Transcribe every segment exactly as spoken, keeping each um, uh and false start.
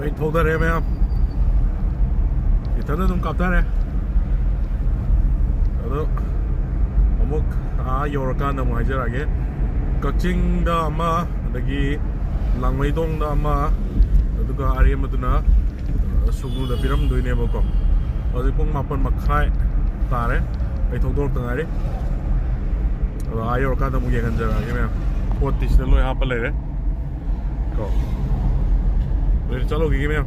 ꯑꯩ ꯊꯧꯗꯔꯦ ꯃꯌꯥꯝ, ꯏꯊꯟꯗ ꯑꯗꯨꯝ ꯀꯥꯞꯊꯔꯦ꯫ ꯑꯗꯣ ꯑꯃꯨꯛ ꯑꯥ ꯌꯧꯔꯀꯥꯟꯗ ꯑꯃꯨꯛ ꯍꯥꯏꯖꯔꯛꯑꯒꯦ꯫ ꯀꯛꯆꯤꯡꯗ ꯑꯃ, ꯑꯗꯒꯤ ꯂꯥꯡꯃꯩꯗꯣꯡꯗ ꯑꯃ, ꯑꯗꯨꯒ ꯑꯔꯦꯝꯕꯗꯨꯅ ꯁꯨꯒꯅꯨꯗ ꯄꯤꯔꯝꯗꯣꯏꯅꯦꯕꯀꯣ꯫ ꯍꯧꯖꯤꯛ ꯄꯨꯡ ꯃꯥꯄꯟ ꯃꯈꯥꯏ ꯇꯥꯔꯦ꯫ ꯑꯩ ꯊꯧꯗꯣꯔꯛꯇ ꯉꯥꯏꯔꯤ꯫ ꯑꯗꯣ ꯑꯥ ꯌꯧꯔꯀꯥꯟꯗ ꯑꯃꯨꯛ ꯌꯦꯡꯍꯟꯖꯔꯛꯑꯒꯦ ꯃꯌꯥꯝ꯫ ꯄꯣꯠꯇꯤ ꯁꯤꯗ ꯂꯣꯏ ꯍꯥꯞꯄ ꯂꯩꯔꯦ ꯀꯣ꯫ ꯑꯗꯨꯗꯤ ꯆꯠꯂꯨꯈꯤꯒꯦ ꯃꯌꯥꯝ꯫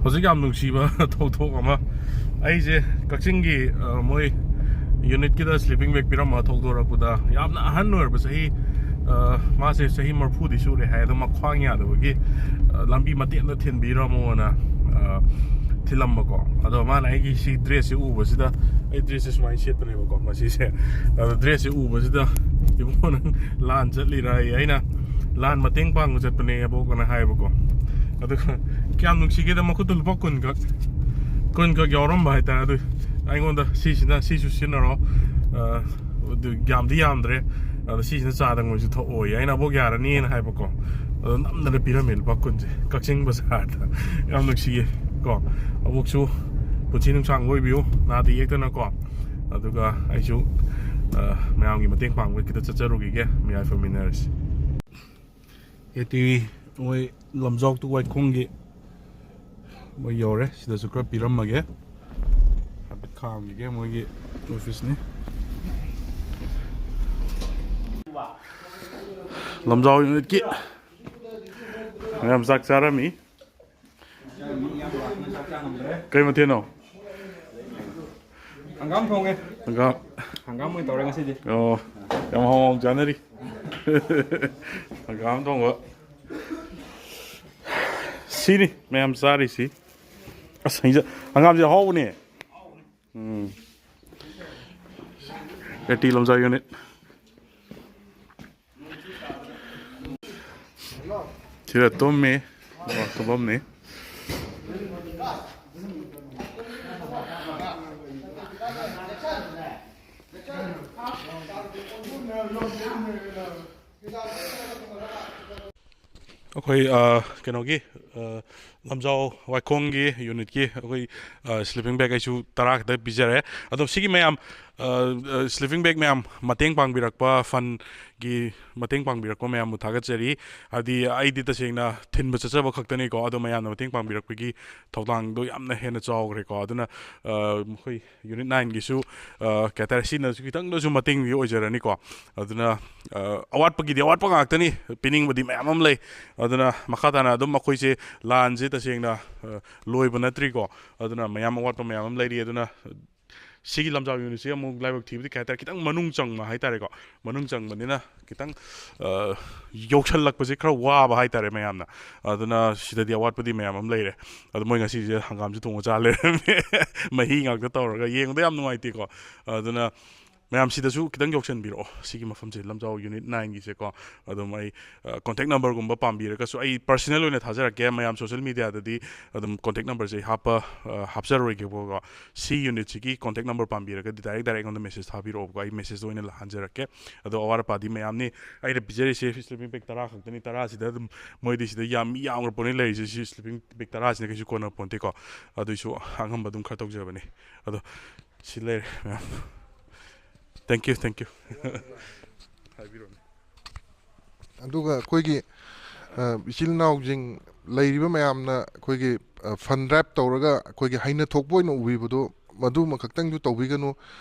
ꯍꯧꯖꯤꯛ ꯌꯥꯝ ꯅꯨꯡꯁꯤꯕ ꯊꯧꯗꯣꯛ ꯑꯃ, ꯑꯩꯁꯦ ꯀꯛꯆꯤꯡꯒꯤ, ꯑ, ꯃꯣꯏ ꯌꯨꯅꯤꯠꯀꯤꯗ ꯁ꯭ꯂꯤꯄꯤꯡ ꯕꯦꯒ ꯄꯤꯔꯝꯃꯒ ꯊꯧꯗꯣꯔꯛꯄꯗ, ꯌꯥꯝꯅ ꯑꯍꯟ ꯑꯣꯏꯔꯕ, ꯆꯍꯤ, ꯑ, ꯃꯥꯁꯦ ꯆꯍꯤ ꯃꯔꯤꯐꯨꯗꯤ ꯁꯨꯔꯦ ꯍꯥꯏ, ꯑꯗꯣ ꯃꯈ꯭ꯋꯥꯡ ꯌꯥꯗꯕꯒꯤ, ꯑ, ꯂꯝꯕꯤ ꯃꯇꯦꯛ ꯑꯃꯗ ꯊꯤꯟꯕꯤꯔꯝꯃꯣꯅ, ꯑ, ꯊꯤꯜꯂꯝꯕꯀꯣ꯫ ꯑꯗꯣ ꯃꯥꯅ ꯑꯩꯒꯤ ꯁꯤ ꯗ꯭ꯔꯦꯁꯁꯦ ꯎꯕꯁꯤꯗ, ꯑꯩ ꯗ꯭ꯔꯦꯁꯁꯦ ꯁꯨꯃꯥꯏꯅ ꯁꯦꯠꯄꯅꯦꯕꯀꯣ ꯃꯁꯤꯁꯦ꯫ ꯑꯗꯣ ꯗ꯭ꯔꯦꯁꯁꯦ ꯎꯕꯁꯤꯗ, "ꯏꯕꯨꯡꯉꯣ, ꯅꯪ ꯂꯥꯟ ꯆꯠꯂꯤꯔꯥ?" ꯑꯩꯅ, "ꯂꯥꯟ ꯃꯇꯦꯡ ꯄꯥꯡꯕ ꯆꯠꯄꯅꯦ, ꯑꯕꯣꯛ," ꯑꯅ ꯍꯥꯏꯌꯦꯕꯀꯣ꯫ ꯑꯗꯨꯒ ꯀꯌꯥꯝ ꯅꯨꯡꯁꯤꯒꯦꯗ, ꯃꯈꯨꯠꯇ ꯂꯨꯄꯥ ꯀꯨꯟ ꯈꯛ, ꯀꯨꯟ ꯈꯛ ꯌꯥꯎꯔꯝꯕ ꯍꯥꯏꯇꯥꯔꯦ꯫ ꯑꯗꯨ ꯑꯩꯉꯣꯟꯗ, "ꯁꯤꯁꯤꯅ, ꯁꯤꯁꯨ ꯁꯤꯖꯤꯟꯅꯔꯣ, ꯑ, ꯑꯗꯨ ꯌꯥꯝꯗꯤ ꯌꯥꯝꯗ꯭ꯔꯦ, ꯑꯗꯣ ꯁꯤꯁꯤꯅ ꯆꯥꯗꯪ ꯑꯣꯏꯁꯨ ꯊꯛꯑꯣꯌꯦ," ꯑꯩꯅ, "ꯑꯕꯣꯛ, ꯌꯥꯔꯅꯤꯅ" ꯍꯥꯏꯕꯀꯣ꯫ ꯑꯗꯣ ꯅꯝꯗꯅ ꯄꯤꯔꯝꯃꯦ ꯂꯨꯄꯥ ꯀꯨꯟꯁꯦ ꯀꯛꯆꯤꯡ ꯕꯖꯥꯔꯗ꯫ ꯌꯥꯝ ꯅꯨꯡꯁꯤꯌꯦ ꯀꯣ꯫ ꯑꯕꯣꯛꯁꯨ ꯄꯨꯟꯁꯤ ꯅꯨꯡꯁꯥꯡꯕ ꯑꯣꯏꯕꯤꯌꯨ, ꯅꯥꯗ ꯌꯦꯛꯇꯅꯀꯣ꯫ ꯑꯗꯨꯒ ꯑꯩꯁꯨ, ꯑ, ꯃꯌꯥꯝꯒꯤ ꯃꯇꯦꯡ ꯄꯥꯡꯕ ꯈꯤꯇ ꯆꯠꯆꯔꯨꯈꯤꯒꯦ, ꯃꯌꯥꯏ ꯐꯝꯃꯤꯟꯅꯔꯁꯤ꯫ ꯑꯦ ꯇꯤ ꯚꯤ ꯃꯣꯏ ꯂꯝꯖꯥꯎ ꯇꯨ ꯋꯥꯏꯈꯣꯡꯒꯤ ꯃꯣꯏ ꯌꯧꯔꯦ꯫ ꯁꯤꯗꯁꯨ ꯈꯔ ꯄꯤꯔꯝꯃꯒꯦ꯫ ꯍꯥꯏꯐꯦꯠ ꯈꯥꯝꯈꯤꯒꯦ, ꯃꯣꯏꯒꯤ ꯑꯣꯐꯤꯁꯅꯤ꯫ ꯂꯝꯖꯥꯎ ꯌꯨꯅꯤꯠꯀꯤ ꯃꯌꯥꯝ ꯆꯥꯛ ꯆꯥꯔꯝꯃꯤ꯫ ꯀꯩ ꯃꯊꯦꯜꯅꯣ? ꯍꯪꯒꯥꯝ ꯊꯣꯡꯉꯦ꯫ ꯍꯪꯒꯥꯝ꯫ ꯍꯪꯒꯥꯝ ꯑꯣꯏꯅ ꯇꯧꯔꯦ ꯉꯁꯤꯗꯤ꯫ ꯑꯣ, ꯌꯥꯝ ꯍꯥꯎ ꯍꯥꯎ ꯆꯥꯅꯔꯤ꯫ ꯍꯪꯒꯥꯝ ꯊꯣꯡꯕ꯫ ꯁꯤꯅꯤ ꯃꯌꯥꯝ ꯆꯥꯔꯤꯁꯤ꯫ ꯑꯁ, ꯍꯪꯒꯥꯝꯁꯦ ꯑꯍꯥꯎꯕꯅꯦ꯫ ꯎꯝ꯫ A T Lamjao unit. ꯁꯤꯗ ꯇꯨꯝꯃꯤ꯫ ꯑꯣ, ꯇꯨꯝꯐꯝꯅꯤ꯫ ꯑꯩꯈꯣꯏ, ꯑ, ꯀꯩꯅꯣꯒꯤ, ꯑ, ꯂꯝꯖꯥꯎ ꯋꯥꯏꯈꯣꯡꯒꯤ ꯌꯨꯅꯤꯠꯀꯤ ꯑꯩꯈꯣꯏ, ꯑ, ꯁ꯭ꯂꯤꯄꯤꯡ ꯕꯦꯒ ꯑꯩꯁꯨ ꯇꯔꯥ ꯈꯛꯇ ꯄꯤꯖꯔꯦ꯫ ꯑꯗꯣ ꯁꯤꯒꯤ ꯃꯌꯥꯝ, ꯑ, ꯑ, ꯁ꯭ꯂꯤꯄꯤꯡ ꯕꯦꯒ ꯃꯌꯥꯝ ꯃꯇꯦꯡ ꯄꯥꯡꯕꯤꯔꯛꯄ, ꯐꯟꯒꯤ ꯃꯇꯦꯡ ꯄꯥꯡꯕꯤꯔꯛꯄ ꯃꯌꯥꯝꯕꯨ ꯊꯥꯒꯠꯆꯔꯤ꯫ ꯍꯥꯏꯗꯤ ꯑꯩꯗꯤ ꯇꯁꯦꯡꯅ ꯊꯤꯟꯕ ꯆꯠꯆꯕ ꯈꯛꯇꯅꯤꯀꯣ, ꯑꯗꯣ ꯃꯌꯥꯝꯅ ꯃꯇꯦꯡ ꯄꯥꯡꯕꯤꯔꯛꯄꯒꯤ ꯊꯧꯗꯥꯡꯗꯣ ꯌꯥꯝꯅ ꯍꯦꯟꯅ ꯆꯥꯎꯈ꯭ꯔꯦꯀꯣ꯫ ꯑꯗꯨꯅ, ꯑ, ꯃꯈꯣꯏ ꯌꯨꯅꯤꯠ ꯅꯥꯏꯟꯒꯤꯁꯨ, ꯑ, ꯀꯩ ꯍꯥꯏꯇꯥꯔꯦ, ꯁꯤꯅꯁꯨ ꯈꯤꯇꯪꯗꯁꯨ ꯃꯇꯦꯡꯗꯤ ꯑꯣꯏꯖꯔꯅꯤꯀꯣ꯫ ꯑꯗꯨꯅ, ꯑ, ꯑꯋꯥꯠꯄꯒꯤꯗꯤ ꯑꯋꯥꯠꯄ ꯉꯥꯛꯇꯅꯤ, ꯄꯤꯅꯤꯡꯕꯗꯤ ꯃꯌꯥꯝ ꯑꯃ ꯂꯩ꯫ ꯑꯗꯨꯅ ꯃꯈꯥ ꯇꯥꯅ ꯑꯗꯨꯝ ꯑꯩꯈꯣꯏꯁꯦ ꯂꯥꯟꯁꯦ ꯇꯁꯦꯡꯅ, ꯑ, ꯂꯣꯏꯕ ꯅꯠꯇ꯭ꯔꯤꯀꯣ꯫ ꯑꯗꯨꯅ ꯃꯌꯥꯝ ꯑꯋꯥꯠꯄ ꯃꯌꯥꯝ ꯑꯃ ꯂꯩꯔꯤ꯫ ꯑꯗꯨꯅ ꯁꯤꯒꯤ ꯂꯝꯖꯥꯎ ꯌꯨꯅꯤꯠꯁꯤ ꯑꯃꯨꯛ ꯂꯥꯏꯕꯛ ꯊꯤꯕꯗꯤ ꯀꯩ ꯍꯥꯏꯇꯥꯔꯦ, ꯈꯤꯇꯪ ꯃꯅꯨꯡ ꯆꯪꯕ ꯍꯥꯏꯇꯥꯔꯦꯀꯣ꯫ ꯃꯅꯨꯡ ꯆꯪꯕꯅꯤꯅ ꯈꯤꯇꯪ, ꯑ, ꯌꯧꯁꯜꯂꯛꯄꯁꯦ ꯈꯔ ꯋꯥꯕ ꯍꯥꯏꯇꯥꯔꯦ ꯃꯌꯥꯝꯅ꯫ ꯑꯗꯨꯅ ꯁꯤꯗꯗꯤ ꯑꯋꯥꯠꯄꯗꯤ ꯃꯌꯥꯝ ꯑꯃ ꯂꯩꯔꯦ꯫ ꯑꯗꯣ ꯃꯣꯏ ꯉꯁꯤꯁꯦ ꯍꯪꯒꯥꯝꯁꯦ ꯊꯣꯡꯉ ꯆꯥ ꯂꯩꯔꯝꯃꯦ꯫ ꯃꯍꯤ ꯉꯥꯛꯇ ꯇꯧꯔꯒ ꯌꯦꯡꯕꯗ ꯌꯥꯝ ꯅꯨꯡꯉꯥꯏꯇꯦꯀꯣ꯫ ꯑꯗꯨꯅ ꯃꯌꯥꯝ ꯁꯤꯗꯁꯨ ꯈꯤꯇꯪ ꯌꯧꯁꯟꯕꯤꯔꯛꯑꯣ꯫ ꯁꯤꯒꯤ ꯃꯐꯝꯁꯦ ꯂꯝꯖꯥꯎ ꯌꯨꯅꯤꯠ ꯅꯥꯏꯟꯒꯤꯁꯦꯀꯣ꯫ ꯑꯗꯨꯝ ꯑꯩ, ꯑ, ꯀꯣꯟꯇꯦꯛ ꯅꯝꯕꯔꯒꯨꯝꯕ ꯄꯥꯝꯕꯤꯔꯒꯁꯨ ꯑꯩ ꯄꯔꯁꯅꯦꯜ ꯑꯣꯏꯅ ꯊꯥꯖꯔꯛꯀꯦ꯫ ꯃꯌꯥꯝ ꯁꯣꯁꯦꯜ ꯃꯦꯗꯤꯌꯥꯗꯗꯤ ꯑꯗꯨꯝ ꯀꯣꯟꯇꯦꯛ ꯅꯝꯕꯔꯁꯦ ꯑꯩ ꯍꯥꯞꯄ, ꯑ, ꯍꯥꯞꯆꯔꯣꯏꯒꯦꯕꯀꯣ꯫ ꯁꯤ ꯌꯨꯅꯤꯠꯁꯤꯒꯤ ꯀꯣꯟꯇꯦꯛ ꯅꯝꯕꯔ ꯄꯥꯝꯕꯤꯔꯒꯗꯤ ꯗꯥꯏꯔꯦꯛ ꯗꯥꯏꯔꯦꯛ ꯑꯩꯉꯣꯟꯗ ꯃꯦꯁꯦꯖ ꯊꯥꯕꯤꯔꯛꯑꯣꯕꯀꯣ꯫ ꯑꯩ ꯃꯦꯁꯦꯖꯇ ꯑꯣꯏꯅ ꯍꯟꯖꯔꯛꯀꯦ꯫ ꯑꯗꯣ ꯑꯋꯥꯠ ꯑꯄꯥꯗꯤ ꯃꯌꯥꯝꯅꯤ꯫ ꯑꯩꯅ ꯄꯤꯖꯔꯤꯁꯦ ꯁ꯭ꯂꯤꯄꯤꯡ ꯕꯦꯒ ꯇꯔꯥ ꯈꯛꯇꯅꯤ꯫ ꯇꯔꯥꯁꯤꯗ ꯑꯗꯨꯝ ꯃꯣꯏꯗꯤ ꯁꯤꯗ ꯌꯥꯝ, ꯃꯤ ꯌꯥꯝꯈ꯭ꯔ ꯄꯣꯠꯅꯤ ꯂꯩꯔꯤꯁꯦ꯫ ꯁꯤ ꯁ꯭ꯂꯤꯄꯤꯡ ꯕꯦꯒ ꯇꯔꯥꯁꯤꯅ ꯀꯩꯁꯨ ꯀꯣꯟꯅ ꯄꯣꯟꯇꯦꯀꯣ꯫ ꯑꯗꯨꯏꯁꯨ ꯑꯉꯝꯕ ꯑꯗꯨꯝ ꯈꯔ ꯇꯧꯖꯕꯅꯤ꯫ ꯑꯗꯣ ꯁꯤ ꯂꯩꯔꯦ ꯃꯌꯥꯝ꯫ Thank you, thank you꯫ ꯍꯥꯏꯕꯤꯔꯣꯅꯦ꯫ ꯑꯗꯨꯒ ꯑꯩꯈꯣꯏꯒꯤ, ꯑ, ꯏꯆꯤꯜ ꯏꯅꯥꯎꯁꯤꯡ ꯂꯩꯔꯤꯕ ꯃꯌꯥꯝꯅ ꯑꯩꯈꯣꯏꯒꯤ, ꯑ, ꯐꯟ ꯗ꯭ꯔꯥꯏꯚ ꯇꯧꯔꯒ ꯑꯩꯈꯣꯏꯒꯤ ꯍꯩꯅ ꯊꯣꯛꯄ ꯑꯣꯏꯅ ꯎꯕꯤꯕꯗꯣ, ꯃꯗꯨꯃ ꯈꯛꯇꯪꯁꯨ ꯇꯧꯕꯤꯒꯅꯨ꯫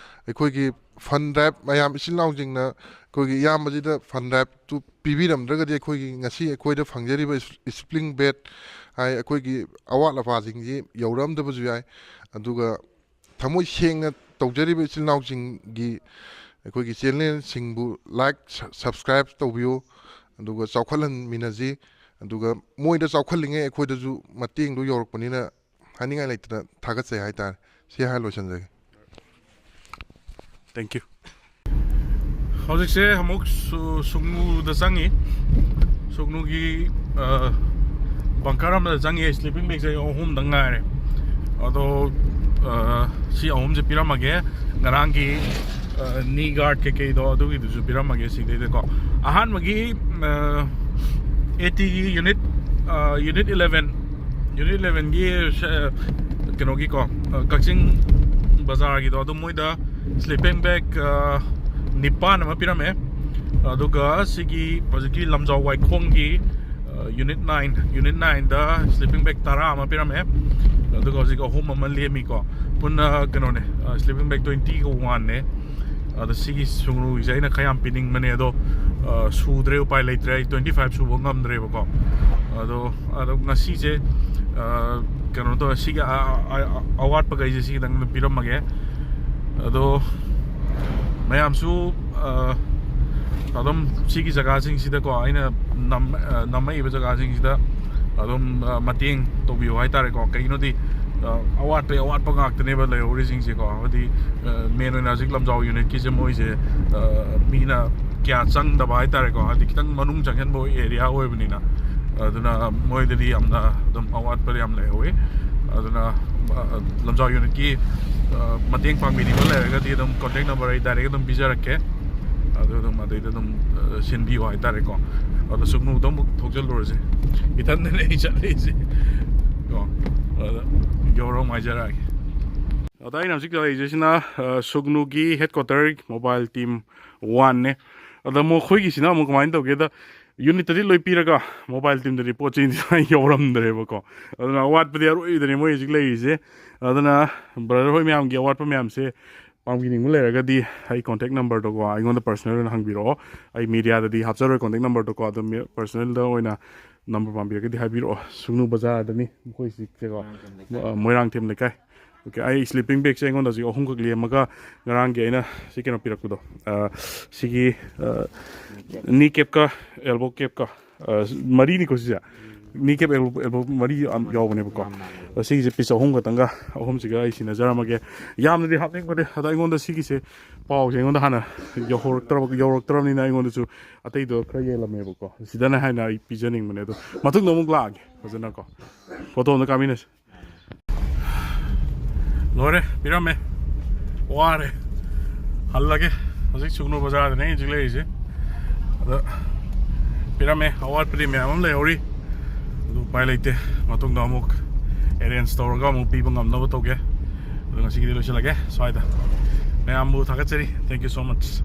ꯑꯩꯈꯣꯏꯒꯤ ꯐꯟ ꯗ꯭ꯔꯥꯏꯚ ꯃꯌꯥꯝ ꯏꯆꯤꯜ ꯏꯅꯥꯎꯁꯤꯡꯅ ꯑꯩꯈꯣꯏꯒꯤ ꯏꯌꯥꯝꯕꯁꯤꯗ ꯐꯟ ꯗ꯭ꯔꯥꯏꯚꯇꯨ ꯄꯤꯕꯤꯔꯝꯗ꯭ꯔꯒꯗꯤ ꯑꯩꯈꯣꯏꯒꯤ ꯉꯁꯤ ꯑꯩꯈꯣꯏꯗ ꯐꯪꯖꯔꯤꯕ ꯏꯁ-, ꯁ꯭ꯂꯤꯄꯤꯡ ꯕꯦꯒ ꯍꯥꯏ ꯑꯩꯈꯣꯏꯒꯤ ꯑꯋꯥꯠ ꯑꯄꯥꯁꯤꯡꯁꯤ ꯌꯧꯔꯛꯑꯝꯗꯕꯁꯨ ꯌꯥꯏ꯫ ꯑꯗꯨꯒ ꯊꯃꯣꯏ ꯁꯦꯡꯅ ꯇꯧꯖꯔꯤꯕ ꯏꯆꯤꯜ ꯏꯅꯥꯎꯁꯤꯡꯒꯤ ꯑꯩꯈꯣꯏꯒꯤ ꯆꯦꯅꯦꯜꯁꯤꯡꯕꯨ ꯂꯥꯏꯛ, ꯁ-, ꯁꯕꯁꯀ꯭ꯔꯥꯏꯕ ꯇꯧꯕꯤꯌꯨ, ꯑꯗꯨꯒ ꯆꯥꯎꯈꯠꯍꯟꯃꯤꯟꯅꯁꯤ꯫ ꯑꯗꯨꯒ ꯃꯣꯏꯗ ꯆꯥꯎꯈꯠꯂꯤꯉꯩ ꯑꯩꯈꯣꯏꯗꯁꯨ ꯃꯇꯦꯡꯗꯣ ꯌꯧꯔꯛꯄꯅꯤꯅ ꯍꯥꯏꯅꯤꯡꯉꯥꯏ ꯂꯩꯇꯅ ꯊꯥꯒꯠꯆꯩ ꯍꯥꯏꯇꯥꯔꯦ꯫ ꯁꯤ ꯍꯥꯏꯔ ꯂꯣꯏꯁꯤꯟꯖꯒꯦ꯫ Thank you꯫ ꯍꯧꯖꯤꯛꯁꯦ ꯑꯃꯨꯛ ꯁꯨ-, ꯁꯨꯡꯅꯨꯗ ꯆꯪꯉꯤ꯫ ꯁꯨꯒꯅꯨꯒꯤ ꯕꯪꯀꯔ ꯑꯃꯗ ꯆꯪꯉꯦ꯫ ꯁ꯭ꯂꯤꯄꯤꯡ ꯕꯦꯒꯁꯦ ꯑꯍꯨꯝꯗꯪ ꯉꯥꯏꯔꯦ꯫ ꯑꯗꯣ ꯁꯤ ꯑꯍꯨꯝꯁꯦ ꯄꯤꯔꯝꯃꯒꯦ꯫ ꯉꯔꯥꯡꯒꯤ ꯅꯤ ꯒꯥꯔꯗ ꯀꯩꯀꯩꯗꯣ ꯑꯗꯨꯒꯤꯗꯨꯁꯨ ꯄꯤꯔꯝꯃꯒꯦ ꯁꯤꯗꯩꯗꯀꯣ꯫ ꯑꯍꯥꯟꯕꯒꯤ ꯑꯦ ꯇꯤꯒꯤ ꯌꯨꯅꯤꯠ ꯌꯨꯅꯤꯠ ꯏꯂꯦꯚꯦꯟ, ꯌꯨꯅꯤꯠ ꯏꯂꯦꯚꯦꯟꯒꯤ ꯀꯩꯅꯣꯒꯤꯀꯣ, ꯀꯛꯆꯤꯡ ꯕꯖꯥꯔꯒꯤꯗꯣ, ꯑꯗꯨ ꯃꯣꯏꯗ ꯁ꯭ꯂꯤꯄꯤꯡ ꯕꯦꯒ ꯅꯤꯄꯥꯟ ꯑꯃ ꯄꯤꯔꯝꯃꯦ꯫ ꯑꯗꯨꯒ ꯁꯤꯒꯤ ꯍꯧꯖꯤꯛꯀꯤ ꯂꯝꯖꯥꯎ ꯋꯥꯏꯈꯣꯡꯒꯤ ꯌꯨꯅꯤꯠ ꯅꯥꯏꯟ, ꯌꯨꯅꯤꯠ ꯅꯥꯏꯟꯗ ꯁ꯭ꯂꯤꯄꯤꯡ ꯕꯦꯒ ꯇꯔꯥ ꯑꯃ ꯄꯤꯔꯝꯃꯦ꯫ ꯑꯗꯨꯒ ꯍꯧꯖꯤꯛ ꯑꯍꯨꯝ ꯑꯃ ꯂꯦꯝꯃꯤꯀꯣ꯫ ꯄꯨꯟꯅ ꯀꯩꯅꯣꯅꯦ, ꯁ꯭ꯂꯤꯄꯤꯡ ꯕꯦꯒ ꯇ꯭ꯋꯦꯟꯇꯤꯒ ꯋꯥꯟꯅꯦ꯫ ꯑꯗꯣ ꯁꯤꯒꯤ ꯁꯨꯒꯅꯨꯒꯤꯁꯦ ꯑꯩꯅ ꯈꯔ ꯌꯥꯝ ꯄꯤꯅꯤꯡꯕꯅꯦ, ꯑꯗꯣ ꯁꯨꯗ꯭ꯔꯦ, ꯎꯄꯥꯏ ꯂꯩꯇ꯭ꯔꯦ, ꯑꯩ ꯇ꯭ꯋꯦꯟꯇꯤ ꯐꯥꯏꯚ ꯁꯨꯕ ꯉꯝꯗ꯭ꯔꯦꯕꯀꯣ꯫ ꯑꯗꯣ ꯑꯗꯣ ꯉꯁꯤꯁꯦ ꯀꯩꯅꯣ ꯇꯧꯔꯦ, ꯁꯤꯒꯤ ꯑꯋꯥꯠꯄꯈꯩꯁꯦ ꯁꯤ ꯈꯤꯇꯪ ꯄꯤꯔꯝꯃꯒꯦ꯫ ꯑꯗꯣ ꯃꯌꯥꯝꯁꯨ ꯑꯗꯨꯝ ꯁꯤꯒꯤ ꯖꯒꯥꯁꯤꯡꯁꯤꯗꯀꯣ, ꯑꯩꯅ ꯅꯝꯃꯛꯏꯕ ꯖꯒꯥꯁꯤꯡꯁꯤꯗ ꯑꯗꯨꯝ ꯃꯇꯦꯡ ꯇꯧꯕꯤꯌꯨ ꯍꯥꯏꯇꯥꯔꯦꯀꯣ꯫ ꯀꯩꯒꯤꯅꯣꯗꯤ ꯑꯋꯥꯠꯄꯒꯤ ꯑꯋꯥꯠꯄ ꯉꯥꯛꯇꯅꯦꯕ ꯂꯩꯍꯧꯔꯤꯁꯤꯡꯁꯦꯀꯣ꯫ ꯍꯥꯏꯗꯤ ꯃꯦꯟ ꯑꯣꯏꯅ ꯍꯧꯖꯤꯛ ꯂꯝꯖꯥꯎ ꯌꯨꯅꯤꯠꯀꯤꯁꯦ ꯃꯣꯏꯁꯦ ꯃꯤꯅ ꯀꯌꯥ ꯆꯪꯗꯕ ꯍꯥꯏꯇꯥꯔꯦꯀꯣ꯫ ꯍꯥꯏꯗꯤ ꯈꯤꯇꯪ ꯃꯅꯨꯡ ꯆꯪꯁꯤꯟꯕ ꯑꯦꯔꯤꯌꯥ ꯑꯣꯏꯕꯅꯤꯅ, ꯑꯗꯨꯅ ꯃꯣꯏꯗꯗꯤ ꯌꯥꯝꯅ ꯑꯗꯨꯝ ꯑꯋꯥꯠꯄ ꯌꯥꯝ ꯂꯩꯍꯧꯋꯤ꯫ ꯑꯗꯨꯅ ꯂꯝꯖꯥꯎ ꯌꯨꯅꯤꯠꯀꯤ ꯃꯇꯦꯡ ꯄꯥꯡꯕꯤꯅꯤꯡꯕ ꯂꯩꯔꯒꯗꯤ ꯑꯗꯨꯝ ꯀꯣꯟꯇꯦꯛ ꯅꯝꯕꯔ ꯑꯩ ꯗꯥꯏꯔꯦꯛ ꯑꯗꯨꯝ ꯄꯤꯖꯔꯛꯀꯦ꯫ ꯑꯗꯨ ꯑꯗꯨꯝ ꯑꯗꯩꯗ ꯑꯗꯨꯝ ꯁꯤꯟꯕꯤꯌꯨ ꯍꯥꯏꯇꯥꯔꯦꯀꯣ꯫ ꯑꯗꯣ ꯁꯨꯒꯅꯨꯗ ꯑꯃꯨꯛ ꯊꯣꯛꯆꯜꯂꯨꯔꯁꯦ꯫ ꯏꯊꯟꯗꯅꯦ ꯑꯩ ꯆꯠꯂꯤꯁꯦ ꯀꯣ꯫ ꯑꯗ ꯌꯧꯔ ꯑꯃꯨꯛ ꯍꯥꯏꯖꯔꯛꯑꯒꯦ꯫ ꯑꯗ ꯑꯩꯅ ꯍꯧꯖꯤꯛ ꯂꯩꯔꯤꯁꯤꯅ ꯁꯨꯒꯅꯨꯒꯤ ꯍꯦꯗ ꯀ꯭ꯋꯥꯇꯔ ꯃꯣꯕꯥꯏꯜ ꯇꯤꯝ ꯋꯥꯟꯅꯦ꯫ ꯑꯗ ꯃꯈꯣꯏꯒꯤꯁꯤꯅ ꯑꯃꯨꯛ ꯀꯃꯥꯏꯅ ꯇꯧꯒꯦꯗ, ꯌꯨꯅꯤꯠꯇꯗꯤ ꯂꯣꯏ ꯄꯤꯔꯒ ꯃꯣꯕꯥꯏꯜ ꯇꯤꯝꯗꯗꯤ ꯄꯣꯠ ꯆꯩꯗꯤ ꯌꯧꯔꯝꯗ꯭ꯔꯦꯕꯀꯣ꯫ ꯑꯗꯨꯅ ꯑꯋꯥꯠꯄꯗꯤ ꯑꯔꯣꯏꯕꯗꯅꯦ ꯃꯣꯏ ꯍꯧꯖꯤꯛ ꯂꯩꯔꯤꯁꯦ꯫ ꯑꯗꯨꯅ ꯕ꯭ꯔꯗꯔ ꯍꯣꯏ ꯃꯌꯥꯝꯒꯤ ꯑꯋꯥꯠꯄ ꯃꯌꯥꯝꯁꯦ ꯄꯥꯡꯕꯤꯅꯤꯡꯕ ꯂꯩꯔꯒꯗꯤ ꯑꯩ ꯀꯣꯟꯇꯦꯛ ꯅꯝꯕꯔꯗꯣꯀꯣ, ꯑꯩꯉꯣꯟꯗ ꯄꯔꯁꯅꯦꯜ ꯑꯣꯏꯅ ꯍꯪꯕꯤꯔꯛꯑꯣ꯫ ꯑꯩ ꯃꯦꯗꯤꯌꯥꯗꯗꯤ ꯍꯥꯞꯆꯔꯣꯏ ꯀꯣꯟꯇꯦꯛ ꯅꯝꯕꯔꯗꯣꯀꯣ, ꯑꯗꯨꯝ ꯄꯔꯁꯅꯦꯜꯗ ꯑꯣꯏꯅ ꯅꯝꯕꯔ ꯄꯥꯝꯕꯤꯔꯒꯗꯤ ꯍꯥꯏꯕꯤꯔꯛꯑꯣ꯫ ꯁꯨꯒꯅꯨ ꯕꯖꯥꯔꯗꯅꯤ ꯃꯈꯣꯏ ꯍꯧꯖꯤꯛꯁꯦꯀꯣ, ꯃꯣꯏꯔꯥꯡꯊꯦꯝ ꯂꯩꯀꯥꯏ꯫ ꯑꯣꯀꯦ, ꯑꯩ ꯁ꯭ꯂꯤꯄꯤꯡ ꯕꯦꯒꯁꯦ ꯑꯩꯉꯣꯟꯗ ꯍꯧꯖꯤꯛ ꯑꯍꯨꯝꯈꯛ ꯂꯦꯝꯃꯒ, ꯉꯔꯥꯡꯒꯤ ꯑꯩꯅ ꯁꯤ ꯀꯩꯅꯣ ꯄꯤꯔꯛꯄꯗꯣ, ꯁꯤꯒꯤ ꯅꯤ ꯀꯦꯞꯀ ꯑꯦꯜꯕꯣ ꯀꯦꯞꯀ, ꯃꯔꯤꯅꯤꯀꯣ ꯁꯤꯁꯦ꯫ ꯅꯤ ꯀꯦꯞ ꯑꯦꯜꯕꯣ ꯃꯔꯤ ꯌꯥꯎꯕꯅꯦꯕꯀꯣ꯫ ꯑꯗꯣ ꯁꯤꯒꯤꯁꯦ ꯄꯤꯁ ꯑꯍꯨꯝ ꯈꯛꯇꯪꯒ, ꯑꯍꯨꯝꯁꯤꯒ ꯑꯩ ꯁꯤꯟꯅꯖꯔꯝꯃꯒꯦ꯫ ꯌꯥꯝꯅꯗꯤ ꯍꯥꯞꯅꯤꯡꯕꯅꯦ, ꯑꯗꯣ ꯑꯩꯉꯣꯟꯗ ꯁꯤꯒꯤꯁꯦ ꯄꯥꯎꯁꯦ ꯑꯩꯉꯣꯟꯗ ꯍꯥꯟꯅ ꯌꯧꯍꯧꯔꯛꯇ꯭ꯔꯕ ꯌꯧꯔꯛꯇ꯭ꯔꯕꯅꯤꯅ ꯑꯩꯉꯣꯟꯗꯁꯨ ꯑꯇꯩꯗꯣ ꯈꯔ ꯌꯦꯜꯂꯝꯃꯦꯕꯀꯣ꯫ ꯁꯤꯗꯅ ꯍꯥꯏꯅ ꯑꯩ ꯄꯤꯖꯅꯤꯡꯕꯅꯦ꯫ ꯑꯗꯣ ꯃꯇꯨꯡꯗ ꯑꯃꯨꯛ ꯂꯥꯛꯑꯒꯦ ꯐꯖꯅꯀꯣ꯫ ꯐꯣꯇꯣ ꯑꯝꯇ ꯀꯥꯃꯤꯟꯅꯁꯦ꯫ ꯂꯣꯏꯔꯦ, ꯄꯤꯔꯝꯃꯦ꯫ ꯋꯥꯔꯦ꯫ ꯍꯜꯂꯒꯦ꯫ ꯍꯧꯖꯤꯛ ꯁꯨꯒꯅꯨ ꯕꯖꯥꯔꯗꯅꯦ ꯑꯩ ꯍꯧꯖꯤꯛ ꯂꯩꯔꯤꯁꯦ꯫ ꯑꯗ ꯄꯤꯔꯝꯃꯦ꯫ ꯑꯋꯥꯠꯄꯗꯤ ꯃꯌꯥꯝ ꯑꯃ ꯂꯩꯍꯧꯔꯤ꯫ ꯑꯗꯨ ꯎꯄꯥꯏ ꯂꯩꯇꯦ꯫ ꯃꯇꯨꯡꯗ ꯑꯃꯨꯛ ꯑꯦꯔꯦꯟꯖ ꯇꯧꯔꯒ ꯑꯃꯨꯛ ꯄꯤꯕ ꯉꯝꯅꯕ ꯇꯧꯒꯦ꯫ ꯑꯗꯣ ꯉꯁꯤꯒꯤꯗꯤ ꯂꯣꯏꯁꯤꯜꯂꯒꯦ ꯁ꯭ꯋꯥꯏꯗ꯫ ꯃꯌꯥꯝꯕꯨ ꯊꯥꯒꯠꯆꯔꯤ꯫ Thank you so much꯫